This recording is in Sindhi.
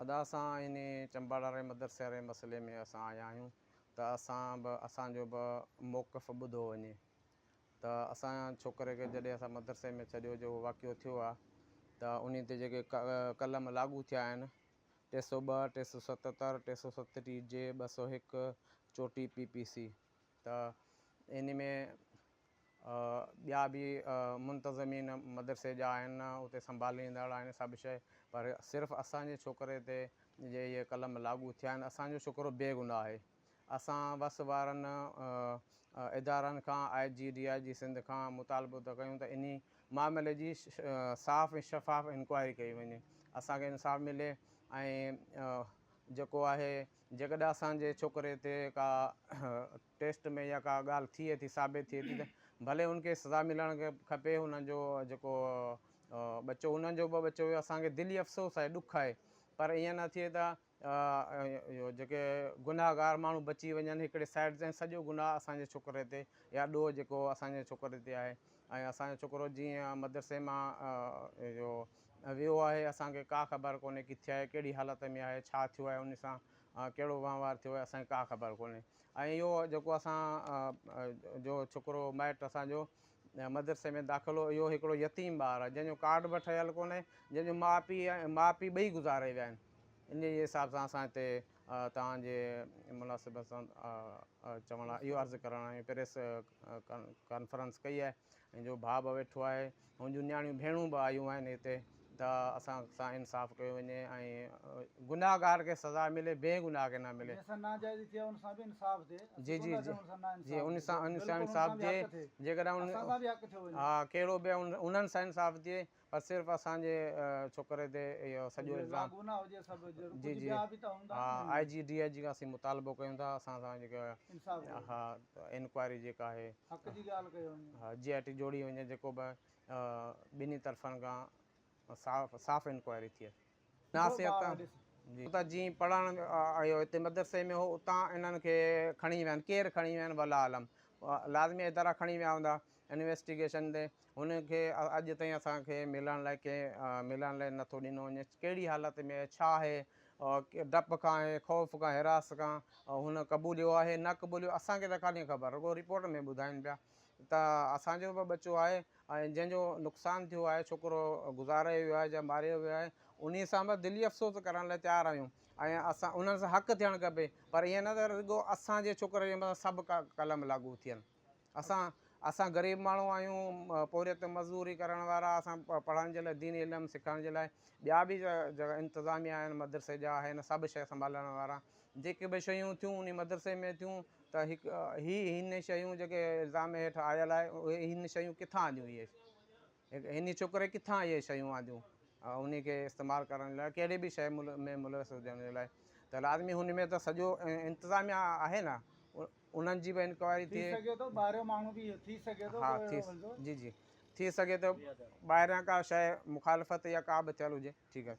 ادا اسان انهي چمباڙ واري مدرسي واري مسئلي ۾ اسان آيا آهيون ته اسان به اسان جو به موقف ٻڌو وڃي ته اسان ڇوڪري کي جڏهن اسان مدرسي ۾ ڇڏيو جيڪو واقعو ٿيو آهي ته انهي تي جيڪي قلم لاڳو ٿيا آهن 302، 377، 337 جي، 201، چوٽي پي پي سي ته انهي ۾ ٻيا به منتظمين مدرسي جا آهن اتي سنڀاليندڙ آهن سڀ شيء پر صرف اسان جي ڇوڪري تي جي اهي قلم لاڳو ٿيا آهن اسان جو ڇوڪرو بي گناهه آهي اسان وس وارن ادارن کان I G D I G Sindh کان مطالبو ٿا ڪيون ته انهي معاملي جي صاف ۽ شفاف انڪوائري ڪئي وڃي اسان کي انصاف ملي ۽ جيڪو آهي جيڪڏهن اسان جي ڇوڪري تي ڪا ٽيسٽ ۾ يا ڪا ڳالهه ٿئي ٿي ثابت ٿئي ٿي ته ڀلي ان کي سزا ملڻ کپي انهن جو جيڪو ٻچو انهن جو به ٻچو هيو اسان کي دلي افسوس آهي ڏک آهي پر ائين نه ٿئي ته اهو جيڪي گناهگار ماڻهو بچي وڃن هڪڙي سائيڊ تي سڄو گناهه اسان جي ڇوڪري تي يا ڏوهه جيڪو اسان جي ڇوڪري تي آهي ۽ اسان جو ڇوڪرو جيئن مدرسي مان اهو ويو آهي اسان کي ڪا خبر ڪونهي ڪٿي آهي ڪهڙي حالت ۾ آهي ڇا ٿيو آهي ان سان ڪهڙو وهنوار ٿيو آهي اسان کي ڪا خبر ڪونهي ۽ اهو جيڪو اسان جو ڇوڪرو مائٽ اسان جو مدرسي ۾ داخل هو اهو هڪڙو يتيم ٻار آهي جنهن جو ڪارڊ به ٺهيل ڪونهي جنهن جو ماء پيء ماء پيء ٻئي گذاري ويا آهن ان جي حساب سان اسان هتي توهان جي مناسبت سان چوڻ لاء اهو عرض ڪرڻ آيا آهيون پريس ڪانفرنس ڪئي آهي هن جو ڀاء به ويٺو آهي، هن جون نياڻيون ڀيڻون به آيون آهن هتي ته اسان سان انصاف ڪيو وڃي ۽ گناهگار کي سزا ملي بي گناهه کي نه ملي. جنهن سان ناجائزي ٿي آهي ان سان به انصاف ٿئي اسين جي ڪونه جي ٿا چئون ان سان ناانصافي جي ان ٿئي سان ان سان بلڪل ان انصاف سان به ٿئي حق ٿئي جيڪڏهن اسان ان سان به حق ٿيو وڃي. ها ڪهڙو به انهن سان انصاف ٿئي پر صرف اسان جي ڇوڪري تي اهو سڄو الزام لاڳو نه هجي سڀ جي ڪجهه جي ٻيا به ته هوندا ها نه آء جي ڊي I جي کان اسين مطالبو ڪيون ٿا اسان سان جيڪا انصاف ڪيو ها انڪوائري جيڪا آهي حق جي ڳالهه ڪئي وڃي. ها جي آء ٽي جوڙي وڃي جيڪو به ٻنهي طرفن کان صاف صاف انڪوائري ٿئي. ٻار اتان ڏس. اتان جيئن پڙهڻ آيو هتي مدرسي ۾ هو اتان انهن کي کڻي ويا آهن ڪير کڻي ويا آهن والله اعلم لازمي ادارا کڻي ويا هوندا انويسٽيگيشن تي هن کي اڄ تائين اسان کي ملڻ لاء ڪنهن ملڻ لاء نٿو ڏنو وڃي ڪهڙي حالت ۾ آهي ڇا آهي ڊپ کان آهي خوف کان حراس کان هن قبوليو آهي نه قبوليو اسان کي ته ڪانهي خبر رڳو رپورٽ ۾ ٻڌائين پيا ته اسان جو به ٻچو آهي ۽ جنهن جو نقصان ٿيو آهي ڇوڪرو گذاري ويو آهي يا ماريو ويو آهي انهي سان به دلي افسوس ڪرڻ لاء تيار آهيون ۽ اسان انهن سان حق ٿيڻ کپي پر ائين نه ته رڳو اسان جي ڇوڪري جي مٿان سڀ قلم لاڳو ٿين اسان اسان غريب ماڻهو آهيون پورهيت مزدوري ڪرڻ وارا اسان پڙهڻ جي لاء ديني علم سکڻ جي لاء ٻيا به انتظاميا آهن مدرسي جا آهن سڀ شيء سنڀالڻ وارا جيڪي به شيون ٿيون انهي مدرسي ۾ ٿيون ته هڪ هي هن شيون جيڪي الزام هيٺ آيل آهي اهي هن شيون ڪٿان آنديون اهي هن ڇوڪري ڪٿان اهي شيون آنديون انهي کي استعمال ڪرڻ لاء ڪهڙي به شيء ۾ ملوث هجڻ جي لاء ته لازمي هن ۾ ته سڄو انتظاميا آهي نه انهن جي به انڪوائري ٿي ٿئي. سگهي ٿو ٻاهريون ماڻهو به اهو ٿي سگهي ٿو ها ڪو ٿي اهڙو هلندو. جي جي ٿي سگهي ٿو ٻاهريان ڪا شيء مخالفت يا ڪا به ٿيل هجي ٺيڪ آهي.